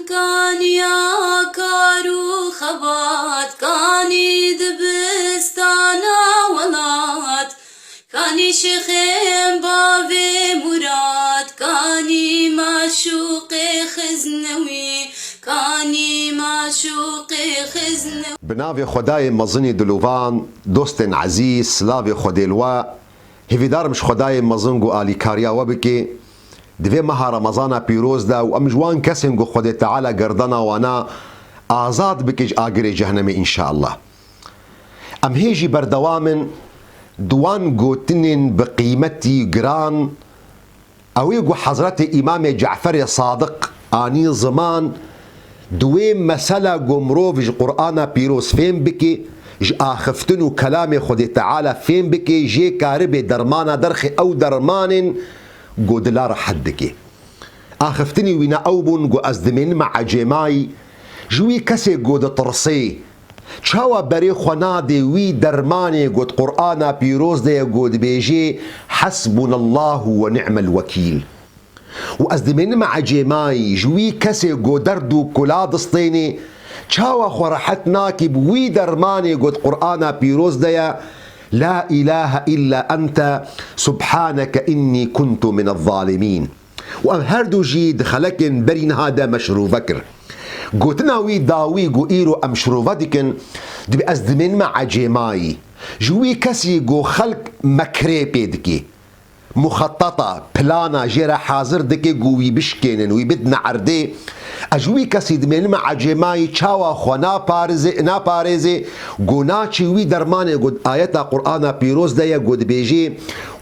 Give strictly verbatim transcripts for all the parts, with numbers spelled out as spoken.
Kaniya kar û xebat, kanî dibistana welat, kanî şêxên bavê Murad, kanî maşûqê Xiznewî, kanî maşûqê Xiznewî. Bi navê Xwedayê mezinî dilovan, dostên ezîz, silavê Xwedê li we. Hêvîdar im ji Xwedayê mezin ku alîkariya we bike. Di vê meha Remezana pîroz de û em ji wan kesên ku Xwedê Teala gerdana wana azad bike ji agirê cehennemê înşallah. Em hê jî berdewam in di wan gotinên bi qîmetî giran, ew ê ku Hezretê Îmamê Ceferê Sadiq anî ziman, di wê mesela ku mirov ji Qur'ana pîroz fêm bike, ji axiftin û kelamê Xwedê Teala fêm bike, jê karibe dermana derxê ew dermanên ku dila rehet dike. Axiftinî wîna ew bûn ku ez dimênime ecêmayî, ji wî kesê ku ditirsê, çawa berê xwe nadê wî dermanê ku di Qur'ana pîroz de ye ku dibêjê, "Hasbunallahu ve ni'mel wekîl." Û ez dimênime ecêmayî, ji wî kesê ku derd û kula distênê, çawa xwe rehet nakî bi wî dermanê ku di Qur'ana pîroz de ye, "La ilahe illa ente, subhaneke innî kuntu minez zalimîn." Û ev her du jî di xelekên berî niha de me şirove kir. Gotina wî dawî ku îro em şirove dikin, dibê ez dimênime ecêmayî. Ji wî kesî ku xelk mekrê pê dike, muxeteta, plana jê re hazir dike ku wî bişkênin, wî bidine erdê. Ez ji wî kesî dimênime ecêmayî, çawa xwe naparêze, naparêze, ku naçî wî dermanê ku ayeta Qur'ana pîroz de ye ku dibêjê,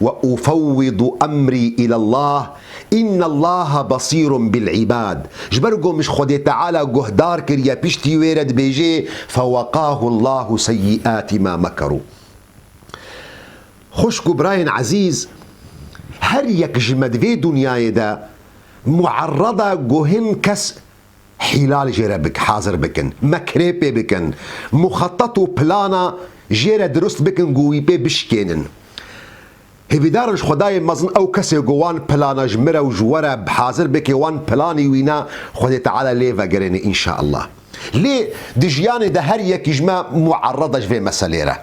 "Ve ufewwidu emrî îlallah, innallaha basîrun bil îbad." Ji ber ku min ji Xwedê Teala guhdar kiriye, piştî wê re dibêjê, "Feweqahullahu seyyiatî ma mekerû." Xwişk û birayên ezîz, her yek ji me di vê dinyayê de muerreda ku hin kes hîla li jê re bik-, hazir bikin, mekrê pê bikin, muxetet û plana jê re dirust bikin ku wî pê bişkênin. Hêvîdar im ji Xwedayê mezin ew kesê ku wan plana ji min re û ji we re hazir bike, wan planî wîna Xwedê Teala lê vegerêne înşallah. Lê di jiyanê de her yekî ji me muerreda ji vê meselê re.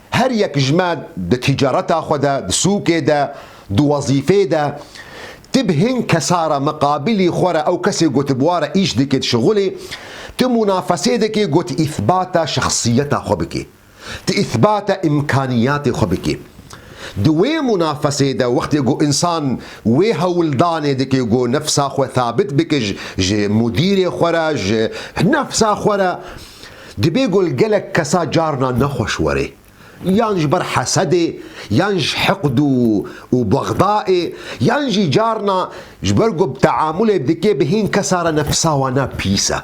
Her yek ji me di tîcareta xwe de, di sûkê de, di wezîfê de, tu bi hin kesa re miqabilî xwe re, ew kesê ku tu bi wa re îş dike, dişixulê, tu munafesê dike ku tu îthbata şexsiyeta xwe bike. Tu îthbata îmkaniyatê xwe bike. Di wê munafesê de wextê ku însan wê hewldanê dike ku nefsa xwe thabit bike ji, ji mudîrê xwe re, ji nefsa xwe re, dibê ku li gelek kesa carna nexweş were. Yan ji ber hesedê, yan ji hiqd û, û bexdaê, yan jî carna ji ber ku bi teamulê dike bi hîn kesa re nefsa wana pîs e.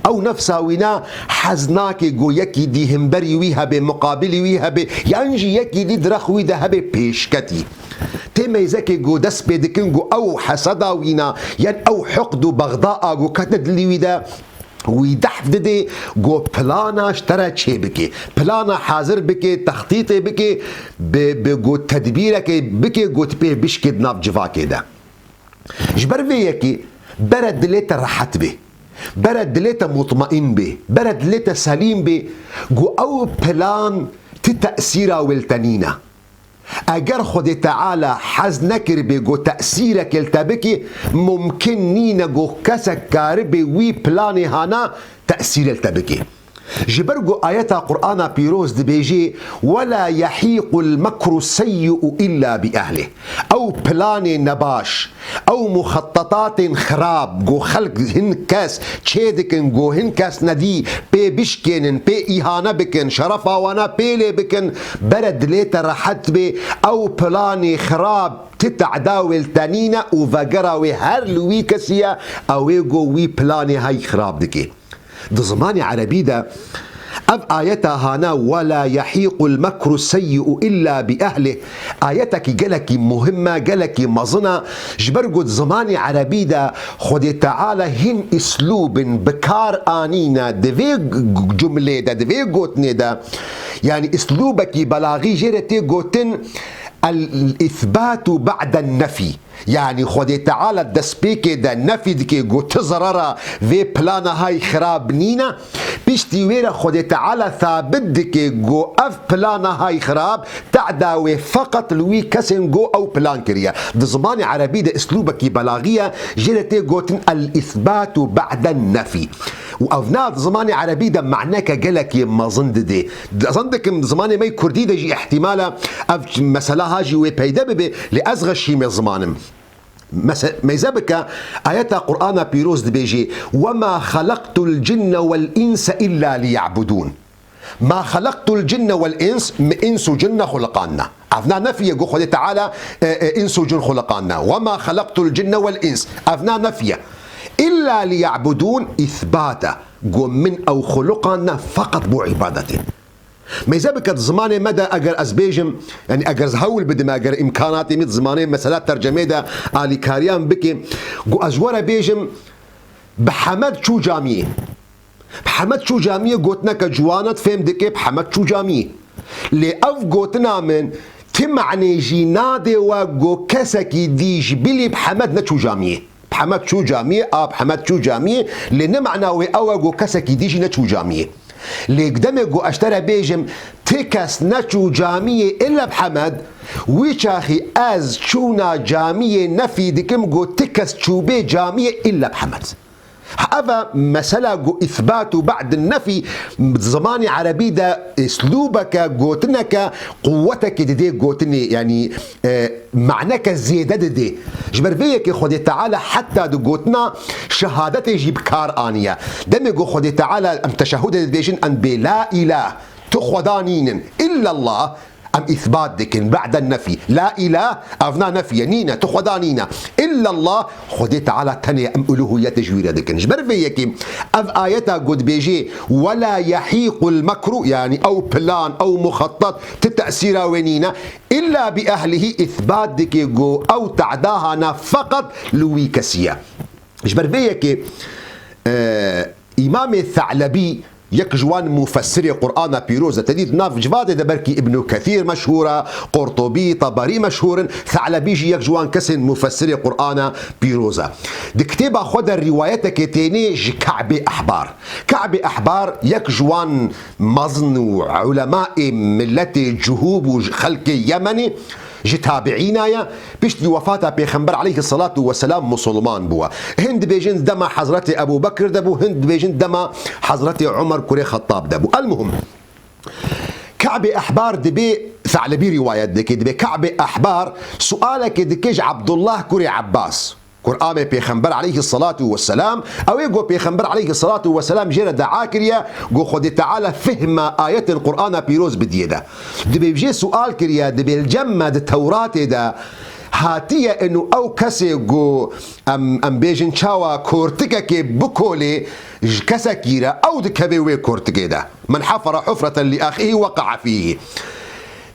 Ew nefsa wîna hez nake ku yekî dî himberî wî hebe, muqabilî wî hebe, yan jî yekî dî di rex wî de hebe pêşketî. Tê meyzekê ku dest pê dikin ku ew heseda wîna, yan ew hiqd û bexda a ku ketine dilî wî de, wî dehf dide ku plana ji te re çê bike, plana hazir bike, textîtê bike, bi, bi ku tedbîrekê bike ku tu pê bişkê di nav civakê de. Ji ber vê yekê bere dilê te rehet bê, bere dilê te mutmaîn bê, bere dilê te selîm bê ku ew plan ti tesîra wê li te nîne. Eger Xwedê Teala hez nekiribê ku tesîrekê li te bikî, mumkin nîne ku kesek karibê wî planê hana tesîrê li te bikî. Ji ber ku ayeta Qur'ana pîroz dibêjê, "Wela yehîqul mekru seyyi'u illa bi ehlih." Ew planê nebaş, ew muxettetatên xirab, ku xelk hin kes çê dikin, ku hin kes nedî pê bişkênin, pê îhane bikin, şerefa wana pê lê bikin, bere dilê te rehet bê, ew planê xirab ti teda wê li te nîne û vegera wê her li wî kesî ye, ew ê ku wî planê hey xirab dike. Di zimanê erebî de ev ayeta hana "Wela yehîqul mekru seyyi'u illa bi ehlih", ayetekî gelekî muhim e, gelekî mezin e, ji ber ku di zimanê erebî de Xwedê Teala hin îslûbin bi kar anîne di vê g-, g-, cumlê de, di vê gotinê de, yanî îslûbekî belaxî jê re tê gotin "el-îthbatu ba'den nefî", Yanî Xwedê Teala destpêkê de nefî dike, got, ti zerara vê plana hay xirab nîne. Piştî wê re Xwedê Teala sabit dike, got, ev plana hay xirab, tehda wê feqet li wî kesên got ew plan kiriye. Di zimanê erebî de îslûbekî belaxî ye, jê re tê gotin el-îsbatu be'den-nefî. Û ev na di zimanê erebî de maneke gelekî mezin didê. Di, ez dikim di zimanê me kurdî de jî îhtîmal e ev mesela ha jî wê peyde bibe, lê ez xeşîmê zimanim. Mese-, meyze bike, ayeta Qur'ana pîroz dibêjê, "Wema xelaqtul cinne vel inse illa liya'budûn." "Ma xelaqtul cinne vel ins", min ins û cin nexuliqanne. Ev na nefî ye, got Xwedê Teala, e, e, ins û cin xuliqanne. "Wema xelaqtul cinne vel ins." Ev na nefî ye. "Illa liya'budûn", îsbat e. Got, min ew xuliqanne feqet bo îbadetê. Meyze bike di zimanê me de, eger ez bêjim, yanî eger ez hewl bidim, eger îmkanatê min di zimanê mesela tercemê de alîkariyan bike, got ez ji we re bêjim, bi Hemed çû camiyê. Bi Hemed çû camiyê gotineke ciwan e, fêm dike, bi Hemed çû camiyê. Lê ev gotina min ti manê jî nadê we, got kesekî dî ji bilî bi Hemed neçû camiyê. Bi Hemed çû camiyê, a bi Hemed çû camiyê, lê ne mana wê ew e, got kesekî dî jî neçû camiyê. Lê demê got ez ji te re bêjim, ti kes neçû camiyê illa bi Hemed, wî çaxî ez çûna camiyê nefî dikim, got ti kes çûbê camiyê illa bi Hemed. Ha, ev e mesela got îsbat û be'd nefî, zimanê erebî de îslûbeke, gotineke, quwetekê didê gotinê, yanî, e, maneke zêde didê. Ji ber vê yekê Xwedê Teala heta di gotina şehadetê jî bi kar aniye. Demê got Xwedê Teala em teşehhudê dibêjin, em dibê la îlah, tu xweda nînin, illallah, em îsbat dikin, be'den nefî. La îlah, ev na nefî ye, nîne, tu xweda nîne. Illallah, Xwedê Teala tenê em uluhiyetê ji wî re dikin. Ji ber vê yekê ev ayeta got dibêjê, "Wela yehîqul mekru", yanî ew plan, ew muxettet, ti tesîra wê nîne. "Illa bi ehlihi", îsbat dike got ew tehda hana feqet li wî kesî ye. Ji ber vê yekê, e, Îmamê Selebî yek ji wan mufessirê Qur'ana pîroz e. Te dît nav civadê de belkî Îbnû Kesîr meşhûr e, Qurtubî, Teberî meşhûr in. Selebî jî yek ji wan kesên mufessirê Qur'ana pîroz e. Di kitêba xwe de rîwayetekê tênê ji Ke'bê Ehbar. Ke'bê Ehbar yek ji wan mezin û ulemaê miletê Cihûb û ji xelkê Yemenê, ji tabiîna ye, piştî wefata Pêxember aleyhisselatu vesselam musulman bû. Hin dibêjin dema Hezretê Ebû Bekir de bû, hin dibêjin dema Hezretê Umer kurê Xettab de bû. Elmuhim, Ke'bê Ehbar dibê, Selebî rîwayet dike, dibê Ke'bê Ehbar sualekê dike ji Abdullah kurê Ebbas. Kur'anê Pêxember aleyhisselatu vesselam, ew ê got Pêxember aleyhisselatu vesselam jê re dua kiriye, got Xwedê Teala fihma ayetên Qur'ana pîroz bidiye de. Dibê jê sual kiriye, dibê li cem me di Tewratê de hatiye inu ew kesê got em, em bêjin çawa kortikekê bikolê ji kesekî re, ew dikeve wê kortikê de. "Men hafara hufreten li axihi weqa'a fîhi."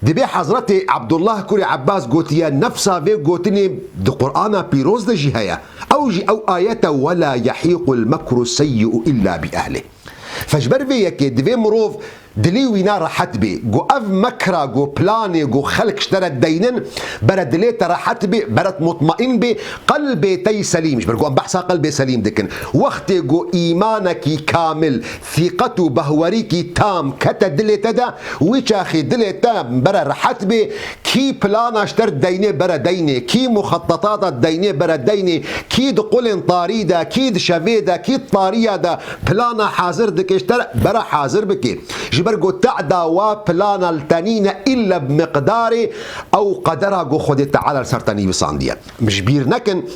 Dibê Hezretê Abdullah kurê Ebbas gotiye, nefsa vê gotinê di Qur'ana pîroz de jî heye. Ew jî ew ayet e, "Wela yehîqul mekru seyyi'u illa bi ehlih." Fe ji ber vê yekê divê mirov dilê wî na rehet bê. Got ev mekra, got planê, got xelk ji te re deynin, bere dilê te rehet bê, bere mutmaîn bê, qelbê te yî selîm. Ji ber ku em behsa qelbê selîm dikin. Wextê ku îmanekî kamil, sîqet û behwerîkî tam kete dilê te de, wî çaxî dilê te bere rehet bê, kî plana ji te re deynê bere deynê, kî muxetetata deynê bere deynê, kî di qulên tarî de, kî di şevê de, kî di tariya de plana hazir dike ji te re bere hazir bike. Ji ber ku tehda wa plana li te nîne îlle bi miqdarê ew qedera ku Xwedê Teala li ser te nivîsandiye. Ji bîr nekin,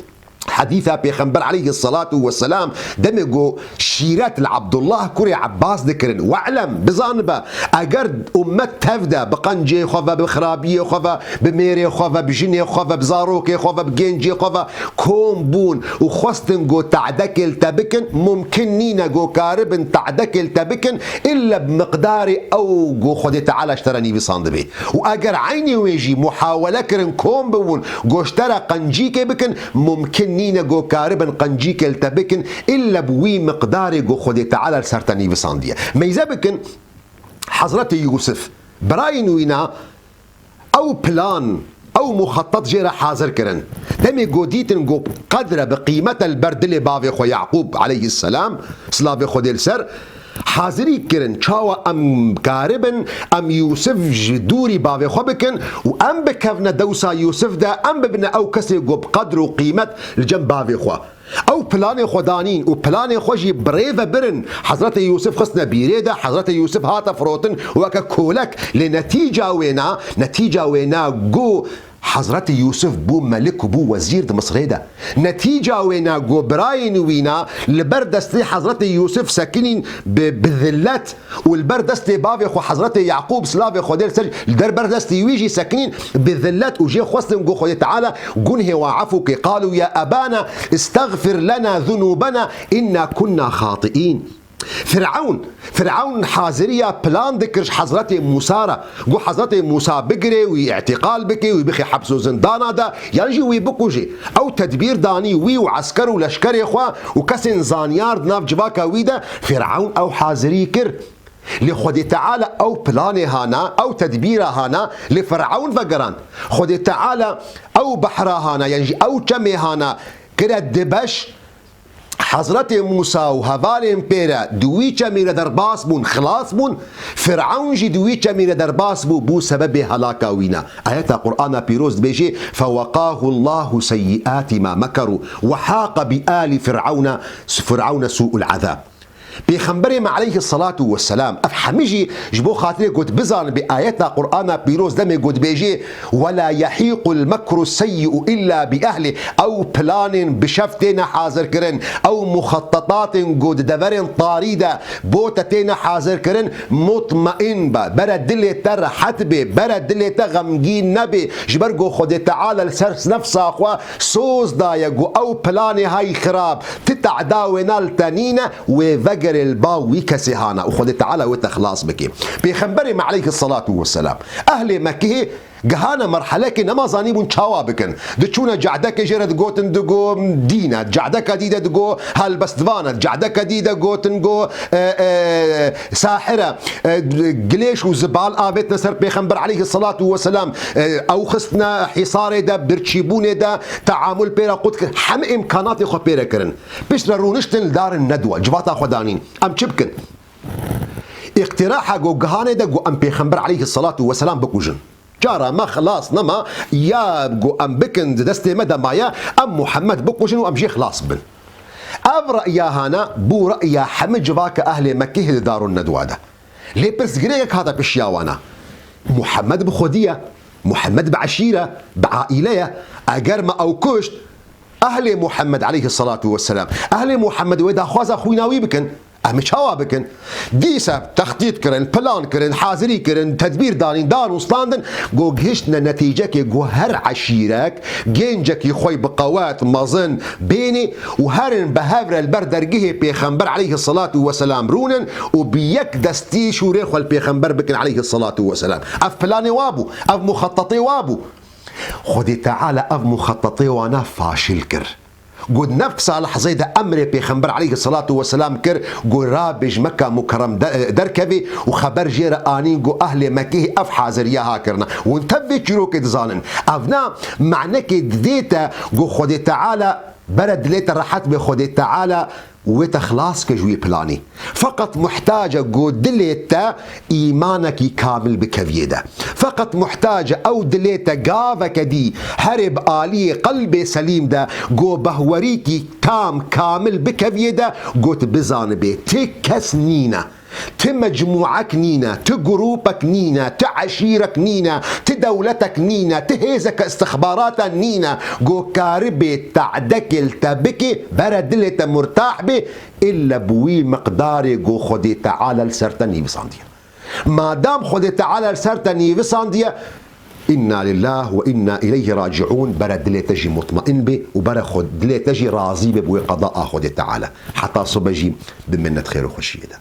Hedîsa Pêxember aleyhisselatu vesselam demê got şîret li Abdullah kurê Ebbas dikirin. We'lem, bizanibe, eger ummet tev de bi qencê xwe ve, bi xirabiyê xwe ve, bi mêrê xwe ve, bi jinê xwe ve, bi zarokê xwe ve, bi gencê xwe ve kom bûn û xwestin got tadekê li te bikin, mumkin nîne got karibin tadekê li te bikin, illa bi miqdarê ew got Xwedê Teala ji te re nivîsandibe. Û eger eynî wê jî muhawele kirin kom bibûn, got ji te re qencîkê bikin, mumkin nîne got karibin qencîkê li te bikin, îlle bi wî miqdarê got Xwedê Teala li ser te nivîsandiye. Meyze bikin, Hezretê Yûsif, birayên wîna, ew plan, ew muxetet jê re hazir kirin. Demê ku dîtin ku qedre bi qîmet e li ber dilê bavê xwe Yaqûb aleyhisselam, silavê Xwedê li ser, hazirî kirin, çawa em karibin, em Yûsif ji dûrî bavê xwe bikin û em bikevne dewsa Yûsif de, em bibine ew kesê ku bi qedr û qîmet li cem bavê xwe. Ew planê xwe danîn û planê xwe jî bi rê ve birin. Hezretê Yûsif xistine bîrê de, Hezretê Yûsif hate firotin weke kolek. Lê netîca wêna, netîca wêna ku Hezretê Yûsif bû melik û bû wezîr di Misrê de. Netîca wêna ku birayên wîna li ber destê Hezretê Yûsif sekinîn bi, bi zillet û li ber destê bavê xwe Hezretê Yaqûb, silavê Xwedê li ser, li der ber destê wî jî sekinîn bi zillet û jê xwestin ku Xwedê Teala gunhê wan efû ke. Qalû ya ebana istexfir lena zunûbena inna kunna xatiîn. Firewn, Firewn haziriya plan dikir ji Hezretê Mûsa re. Got Hezretê Mûsa bigire, wî îtîqal bike, wî bixê heps û zindana de, yan jî wî bikuje. Ew tedbîr danî wî û esker û leşkerê xwe û kesên zanyar di nav civaka wî de. Firewn ew hazirî kir. Lê Xwedê Teala ew planê hana, ew tedbîra hana, lê Firewn vegerand. Xwedê Teala ew behra hana, yan jî ew çemê hana, kire di beş, Hezretê Mûsa û hevalên pê re di wî çemî re derbas bûn, xilas bûn. Firewn jî di wî çemî re derbas bû, bû sebebê helaka wî ne. Ayeta Qur'ana Pîroz dibêjê, "Feweqahu Allahu seyyiati ma mekeru ve haqa bi ali Firawna, Firawne su'ul azab." Pêxemberê me aleyhi salatu ve selam, ev hemî jî ji bo xatirê ku tu bizanibî ayeta Qur'ana Pîroz demê ku dibêjê, "Ve la yehîqul mekru seyyi'u illa bi ehlih." Ew planên bi şev têne hazirkirin, ew muxetetatên ku di deverên tarî de bo te têne hazirkirin, mutmeîn be, bere dilê te rehet bê, bere dilê te xemgîn nebê, ji ber ku Xwedê Teala li ser nefsa xwe soz daye ku ew planê hay xirab, ti tehda wêna li te nîne, wê vegerê li ba wî kesê hana û Xwedê Teala wê te xilas bike. Pêxemberê me aleyhi salatu ve selam, ehlê Mekkehê gihane merhelekê nema zanîbûn çawa bikin. Diçûne cahdekê jê re digotin digo dîn e, cahdeka dî de digo helbestvan e, cahdeka dî de gotin go, e, e, sahir e, e, gilêş û zibal avêtine ser Pêxember aleyhi salatu ve selam, e, ew xistine hîsarê de, birçîbûnê de, teamul pê re qut kir, hemî îmkanatê xwe pê re kirin. Piştre rûniştin li darin nedwa, civata xwe danîn. Em çi bikin? Îqtiraha go gihanê de go em Pêxember aleyhi salatu ve selam bikujin. Cara me xilas nema, ya go em bikin di destê me de maye, em Muhammed bikujin û em jê xilas bin. Ev re'ya hana bû re'ya hemî civaka ehlê Mekkehê di darun nedwa de. Lê pirsgirêkek hate pişiya wana. Muhammed bi xwedî ye, Muhammed bi eşîre, bi aîle ye. Eger me ew kuşt, ehlê Muhammed aleyhi salatu ve selam, ehlê Muhammed wê daxwaza xwîna wî bikin. Em ê çawa bikin? Dîsa textît kirin, plan kirin, hazirî kirin, tedbîr danîn, dan û standin, go gihiştine netîcekê, go her eşîrek, gencekî xwe bi qewet, mezin, bênê û herin bi hev re li ber dergehê Pêxember aleyhi salatu ve selam rûnin û bi yek destî şûrê xwe li Pêxember bikin aleyhi salatu ve selam. Ev planê wa bû, ev muxetetê wa bû. Xwedê Teala ev muxetetê wana faşil kir. Got, nefsa lehzeyê de emrê Pêxember aleyhi salatu ve selam kir, got, rabê ji Mekka Mukerrem de, derkevê û xeber jê re anîn, got, ehlê Mekkehê ev haziriya ha kirine. Hûn tev vê çîrokê dizanin. Evna manekê didê te, got, Xwedê Teala bere dilê te rehet be, Xwedê Teala wê te xilas ke ji wî planî. Feqet muhtac e ku dilê te îmanekî kamil bikeviyê de. Feqet muhtac e ew dilê te gaveke dî herê bi aliyê qelbê selîm de, ku behwerîkî tam kamil bikeviyê de, ku tu bizanibê ti kes nîne. Ti mecmûek nîne, ti grûpek nîne, ti eşîrek nîne, ti dewletek nîne, ti hêzeke istixbarata nîne, ku karibê te'dekê li te bike, bere dilê te murtah bê, illa bi wî miqdarê ku Xwedê Teala li ser te nîvisandiye. Madam Xwedê Teala li ser te nîvisandiye, inna lillah ve inna ileyhi raciun, bere dilê te jî mutmain bê û bere xwe, dilê te jî razî bê bi wê qeda a Xwedê Teala. Heta sibe jî bi minnet xêr û xweşiyê de.